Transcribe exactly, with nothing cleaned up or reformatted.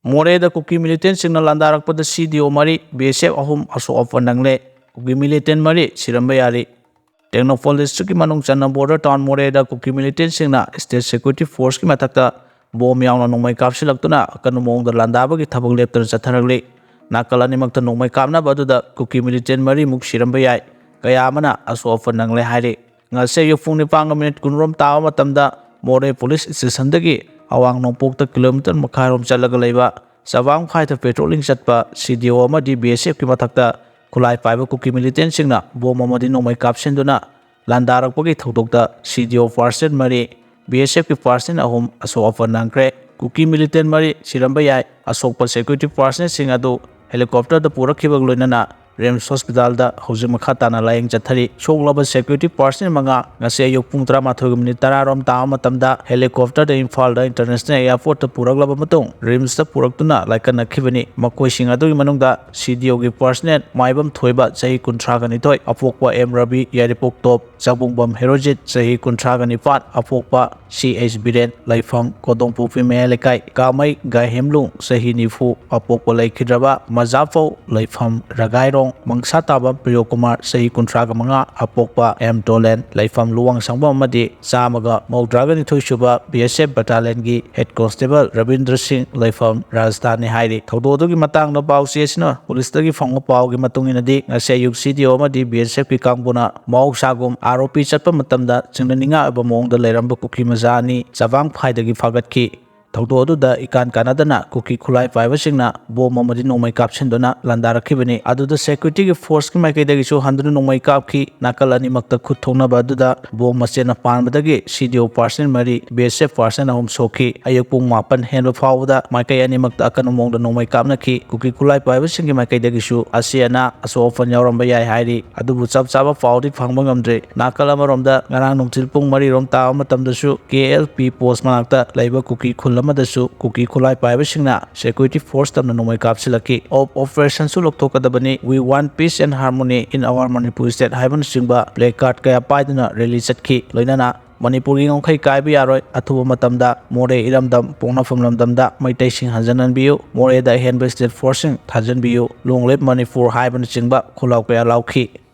ꯃꯣꯔꯦꯗ ꯀꯨꯀꯤ ꯃꯤꯂꯤꯇꯦꯟꯁꯤꯡꯅ ꯂꯥꯟꯗꯥꯔꯛꯄꯗ ꯁꯤ ꯗꯤ ꯑꯣ ꯃꯔꯤ, ꯕꯤ ꯑꯦꯁ ꯑꯦꯐ ꯑꯍꯨꯝ ꯑꯁꯣꯛ ꯑꯄꯟ ꯅꯪꯂꯦ꯫ ꯀꯨꯀꯤ ꯃꯤꯂꯤꯇꯦꯟ ꯃꯔꯤ ꯁꯤꯔꯝꯕ ꯌꯥꯔꯤ꯫ ꯇꯦꯡꯅꯧꯄꯜ ꯗꯤꯁꯇ꯭ꯔꯤꯛꯀꯤ ꯃꯅꯨꯡ ꯆꯟꯅ ꯕꯣꯔꯗꯔ ꯇꯥꯎꯟ ꯃꯣꯔꯦꯗ ꯀꯨꯀꯤ ꯃꯤꯂꯤꯇꯦꯟꯁꯤꯡꯅ ꯁ꯭ꯇꯦꯠ ꯁꯦꯀ꯭ꯌꯨꯔꯤꯇꯤ ꯐꯣꯔꯁꯀꯤ ꯃꯊꯛꯇ ꯕꯣꯝ ꯌꯥꯎꯅ ꯅꯣꯡꯃꯩ ꯀꯥꯞꯁꯤꯜꯂꯛꯇꯨꯅ ꯑꯀꯟꯕ ꯃꯑꯣꯡꯗ ꯂꯥꯟꯗꯥꯕꯒꯤ ꯊꯕꯛ ꯂꯦꯞꯇꯅ ꯆꯠꯊꯔꯛꯂꯤ꯫ ꯅꯥꯀꯜ ꯑꯅꯤꯃꯛꯇ ꯅꯣꯡꯃꯩ ꯀꯥꯞꯅꯕ ꯑꯗꯨꯗ ꯀꯨꯀꯤ ꯃꯤꯂꯤꯇꯦꯟ ꯃꯔꯤꯃꯨꯛ ꯁꯤꯔꯝꯕ ꯌꯥꯏ, ꯀꯌꯥ ꯑꯃꯅ ꯑꯁꯣꯛ ꯑꯄꯟ ꯅꯪꯂꯦ ꯍꯥꯏꯔꯤ꯫ ꯉꯁꯤ ꯑꯌꯨꯛ ꯄꯨꯡ ꯅꯤꯄꯥꯟꯒ ꯃꯤꯅꯤꯠ ꯀꯨꯟꯔꯣꯝ ꯇꯥꯕ ꯃꯇꯝꯗ ꯃꯣꯔꯦ ꯄꯨꯂꯤꯁ ꯁ꯭ꯇꯦꯁꯟꯗꯒꯤ ꯑꯋꯥꯡ ꯅꯣꯡꯄꯣꯛꯇ ꯀꯤꯂꯣꯃꯤꯇꯔ ꯃꯈꯥꯏꯔꯣꯝ ꯆꯠꯂꯒ ꯂꯩꯕ ꯆꯕꯥꯡ ꯐꯥꯏꯗ ꯄꯦꯇ꯭ꯔꯣꯂꯤꯡ ꯆꯠꯄ ꯁꯤ ꯗꯤ ꯑꯣ ꯑꯃꯗꯤ ꯕꯤ ꯑꯦꯁ ꯑꯦꯐꯀꯤ ꯃꯊꯛꯇ ꯈꯨꯠꯂꯥꯏ ꯄꯥꯏꯕ ꯀꯨꯀꯤ ꯃꯤꯂꯤꯇꯦꯟꯁꯤꯡꯅ ꯕꯣꯝ ꯑꯃꯗꯤ ꯅꯣꯡꯃꯩ ꯀꯥꯞꯁꯤꯟꯗꯨꯅ ꯂꯥꯟꯗꯥꯔꯛꯄꯒꯤ ꯊꯧꯗꯣꯛꯇ ꯁꯤ ꯗꯤ ꯑꯣ ꯄꯥꯔꯁꯟ ꯃꯔꯤ, ꯕꯤ ꯑꯦꯁ ꯑꯦꯐꯀꯤ ꯄꯥꯔꯁꯟ ꯑꯍꯨꯝ ꯑꯁꯣꯛ ꯑꯄꯟ ꯅꯪꯈ꯭ꯔꯦ꯫ ꯀꯨꯀꯤ ꯃꯤꯂꯤꯇꯦꯟ ꯃꯔꯤ ꯁꯤꯔꯝꯕ ꯌꯥꯏ꯫ ꯑꯁꯣꯛꯄ ꯁꯦꯀ꯭ꯌꯨꯔꯤꯇꯤ ꯄꯥꯔꯁꯟꯁꯤꯡ ꯑꯗꯨ ꯍꯦꯂꯤꯀꯣꯞꯇꯔꯗ ꯄꯨꯔꯛꯈꯤꯕꯒ ꯂꯣꯏꯅꯅ ꯔꯤꯝꯁ ꯍꯣꯁꯄꯤꯇꯥꯜꯗ ꯍꯧꯖꯤꯛ ꯃꯈꯥ ꯇꯥꯅ ꯂꯥꯌꯦꯡ ꯆꯠꯊꯔꯤ꯫ ꯁꯣꯛꯂꯕ ꯁꯦꯀ꯭ꯌꯨꯔꯤꯇꯤ ꯄꯥꯔꯁꯟ ꯃꯉꯥ ꯉꯁꯤ ꯑꯌꯨꯛ ꯄꯨꯡ ꯇꯔꯥꯃꯥꯊꯣꯏꯒ ꯃꯤꯅꯤꯠ ꯇꯔꯥꯔꯣꯝ ꯇꯥꯕ ꯃꯇꯝꯗ ꯍꯦꯂꯤꯀꯣꯞꯇꯔꯗ ꯏꯝꯐꯥꯜꯗ ꯏꯟꯇꯔꯅꯦꯁꯅꯦꯜ ꯑꯦꯌꯥꯔꯄꯣꯔꯠꯇ ꯄꯨꯔꯛꯂꯕ ꯃꯇꯨꯡ ꯔꯤꯝꯁꯇ ꯄꯨꯔꯛꯇꯨꯅ ꯂꯥꯏꯀꯠꯅꯈꯤꯕꯅꯤ꯫ ꯃꯈꯣꯏꯁꯤꯡ ꯑꯗꯨꯒꯤ ꯃꯅꯨꯡꯗ ꯁꯤ ꯗꯤ ꯑꯣꯒꯤ ꯄꯥꯔꯁꯅꯦꯜ ꯃꯥꯏꯕꯝ ꯊꯣꯏꯕ, ꯆꯍꯤ ꯀꯨꯟꯊ꯭ꯔꯥꯒ ꯅꯤꯊꯣꯏ, ꯑꯄꯣꯛꯄ ꯑꯦꯝ ꯔꯕꯤ, ꯌꯥꯏꯔꯤꯄꯣꯛ ꯇꯣꯞ, ꯆꯥꯕꯨꯡꯕꯝ ꯍꯦꯔꯣꯖꯤꯠ, ꯆꯍꯤ ꯀꯨꯟꯊ꯭ꯔꯥꯒ ꯅꯤꯄꯥꯟ, ꯑꯄꯣꯛꯄ ꯁꯤ ꯑꯩꯆ ꯕꯤꯔꯦꯟ, ꯂꯩꯐꯝ ꯀꯣꯗꯣꯡꯄꯣꯛꯄꯤ ꯃꯌꯥꯏ ꯂꯩꯀꯥꯏ, ꯀꯥꯃꯩ ꯒꯥꯏꯍꯦꯝꯂꯨꯡ, ꯆꯍꯤ ꯅꯤꯐꯨ, ꯑꯄꯣꯛꯄ ꯂꯩꯈꯤꯗ꯭ꯔꯕ ꯃꯖꯥꯐꯧ, ꯂꯩꯐꯝ ꯔꯒꯥꯏꯔꯣꯡ, ꯃꯪꯁꯥꯇꯥꯕꯝ ꯄ꯭ꯔꯤꯌꯣꯀꯨꯃꯥꯔ, ꯆꯍꯤ ꯀꯨꯟꯊ꯭ꯔꯥꯒ ꯃꯉꯥ, ꯑꯄꯣꯛꯄ ꯑꯦꯝ ꯇꯣꯂꯦꯟ, ꯂꯩꯐꯝ ꯂꯨꯋꯥꯡꯁꯪꯕꯝ ꯑꯃꯗꯤ ꯆꯥꯝꯃꯒ ꯃꯧꯗ꯭ꯔꯥꯒ ꯅꯤꯊꯣꯏ ꯁꯨꯕ ꯕꯤ ꯑꯦꯁ ꯑꯦꯐ ꯕꯠꯇꯥꯂꯤꯌꯟꯒꯤ ꯍꯦꯗ ꯀꯣꯟꯁꯇꯦꯕꯜ ꯔꯕꯤꯟꯗ꯭ꯔ ꯁꯤꯡ, ꯂꯩꯐꯝ ꯔꯥꯖꯙꯥꯅꯤ ꯍꯥꯏꯔꯤ꯫ ꯊꯧꯗꯣꯛ ꯑꯗꯨꯒꯤ ꯃꯇꯥꯡꯗ ꯄꯥꯎ ꯆꯦꯁꯤꯅ ꯄꯨꯂꯤꯁꯇꯒꯤ ꯐꯪꯕ ꯄꯥꯎꯒꯤ ꯃꯇꯨꯡ ꯏꯟꯅꯗꯤ, ꯉꯁꯤ ꯑꯌꯨꯛ ꯁꯤ ꯗꯤ ꯑꯣ ꯑꯃꯗꯤ ꯕꯤ ꯑꯦꯁ ꯑꯦꯐꯀꯤ ꯀꯥꯡꯕꯨꯅ ꯃꯍꯧꯁꯥꯒꯨꯝ ꯑꯥꯔ ꯑꯣ ꯄꯤ ꯆꯠꯄ ꯃꯇꯝꯗ ꯆꯤꯡꯅꯅꯤꯡꯉꯥꯏ ꯑꯣꯏꯕ ꯃꯑꯣꯡꯗ ꯂꯩꯔꯝꯕ ꯀꯨꯀꯤ ꯃꯆꯥ ꯑꯅꯤ ꯆꯕꯥꯡ ꯐꯥꯏꯗꯒꯤ ꯐꯥꯒꯠꯈꯤ꯫ ꯊꯧꯗꯣꯛ ꯑꯗꯨꯗ ꯏꯀꯥꯟ ꯀꯥꯟꯅꯗꯅ ꯀꯨꯀꯤ ꯈꯨꯠꯂꯥꯏ ꯄꯥꯏꯕꯁꯤꯡꯅ ꯕꯣꯝ ꯑꯃꯗꯤ ꯅꯣꯡꯃꯩ ꯀꯥꯞꯁꯤꯟꯗꯨꯅ ꯂꯥꯟꯗꯥꯔꯛꯈꯤꯕꯅꯤ꯫ ꯑꯗꯨꯗ ꯁꯦꯀ꯭ꯌꯨꯔꯤꯇꯤꯒꯤ ꯐꯣꯔꯁꯀꯤ ꯃꯥꯏꯀꯩꯗꯒꯤꯁꯨ ꯍꯟꯗꯨꯅ ꯅꯣꯡꯃꯩ ꯀꯥꯞꯈꯤ꯫ ꯅꯥꯀꯜ ꯑꯅꯤꯃꯛꯇ ꯈꯨꯠ ꯊꯣꯛꯅꯕ ꯑꯗꯨꯗ ꯕꯣꯝ ꯃꯁꯦꯟꯅ ꯄꯥꯟꯕꯗꯒꯤ ꯁꯤ ꯗꯤ ꯑꯣ ꯄꯥꯔꯁꯟ ꯃꯔꯤ, ꯕꯤ ꯑꯦꯁ ꯑꯦꯐ ꯄꯥꯔꯁꯟ ꯑꯍꯨꯝ ꯁꯣꯛꯈꯤ꯫ ꯑꯌꯨꯛ ꯄꯨꯡ ꯃꯥꯄꯟ ꯍꯦꯟꯕ ꯐꯥꯎꯕꯗ ꯃꯥꯏꯀꯩ ꯑꯅꯤꯃꯛꯇ ꯑꯀꯟꯕ ꯃꯑꯣꯡꯗ ꯅꯣꯡꯃꯩ ꯀꯥꯞꯅꯈꯤ꯫ ꯀꯨꯀꯤ ꯈꯨꯠꯂꯥꯏ ꯄꯥꯏꯕꯁꯤꯡꯒꯤ ꯃꯥꯏꯀꯩꯗꯒꯤꯁꯨ ꯑꯁꯤ ꯑꯅꯥ ꯑꯁꯣꯛ ꯑꯄꯟ ꯌꯥꯎꯔꯝꯕ ꯌꯥꯏ ꯍꯥꯏꯔꯤ꯫ ꯑꯗꯨꯕꯨ ꯆꯞ ꯆꯥꯕ ꯄꯥꯎꯗꯤ ꯐꯪꯕ ꯉꯝꯗ꯭ꯔꯤ꯫ ꯅꯥꯀꯜ ꯑꯃꯔꯣꯝꯗ ꯉꯔꯥꯡ ꯅꯨꯡꯊꯤꯜ ꯄꯨꯡ ꯃꯔꯤꯔꯣꯝ ꯇꯥꯕ ꯃꯇꯝꯗꯁꯨ ꯀꯦ ꯑꯦꯜ ꯄꯤ ꯄꯣꯁ ꯃꯅꯥꯛꯇ ꯂꯩꯕ ꯀꯨꯀꯤ ꯈꯨꯜ ꯑꯃꯗꯁꯨ ꯀꯨꯀꯤ ꯈꯨꯠꯂꯥꯏ ꯄꯥꯏꯕꯁꯤꯡꯅ ꯁꯦꯀ꯭ꯌꯨꯔꯤꯇꯤ ꯐꯣꯔꯁ ꯇꯝꯅ ꯅꯣꯡꯃꯩ ꯀꯥꯞꯁꯤꯜꯂꯛꯈꯤ꯫ ꯑꯣꯞ ꯑꯣꯄꯔꯦꯁꯟꯁꯨ ꯂꯧꯊꯣꯛꯀꯗꯕꯅꯤ, "We want peace and harmony in our Manipur state" ꯍꯥꯏꯕꯅꯆꯤꯡꯕ ꯄ꯭ꯂꯦ ꯀꯥꯔꯗ ꯀꯌꯥ ꯄꯥꯏꯗꯨꯅ ꯔꯦꯂꯤ ꯆꯠꯈꯤ꯫ ꯂꯣꯏꯅꯅ ꯃꯅꯤꯄꯨꯔꯒꯤ ꯉꯝꯈꯩ ꯀꯥꯏꯕ ꯌꯥꯔꯣꯏ, ꯑꯊꯨꯕ ꯃꯇꯝꯗ ꯃꯣꯔꯦ ꯏꯔꯝꯗꯝ ꯄꯣꯛꯅꯐꯝ ꯂꯝꯗꯝꯗ ꯃꯩꯇꯩꯁꯤꯡ ꯍꯟꯖꯤꯟꯍꯟꯕꯤꯌꯨ, ꯃꯣꯔꯦꯗ ꯑꯍꯦꯟꯕ state force ꯁꯤꯡ ꯊꯥꯖꯤꯟꯕꯤꯌꯨ, Long live Manipur ꯍꯥꯏꯕꯅꯆꯤꯡꯕ ꯈꯣꯜꯂꯥꯎ ꯀꯌꯥ ꯂꯥꯎꯈꯤ꯫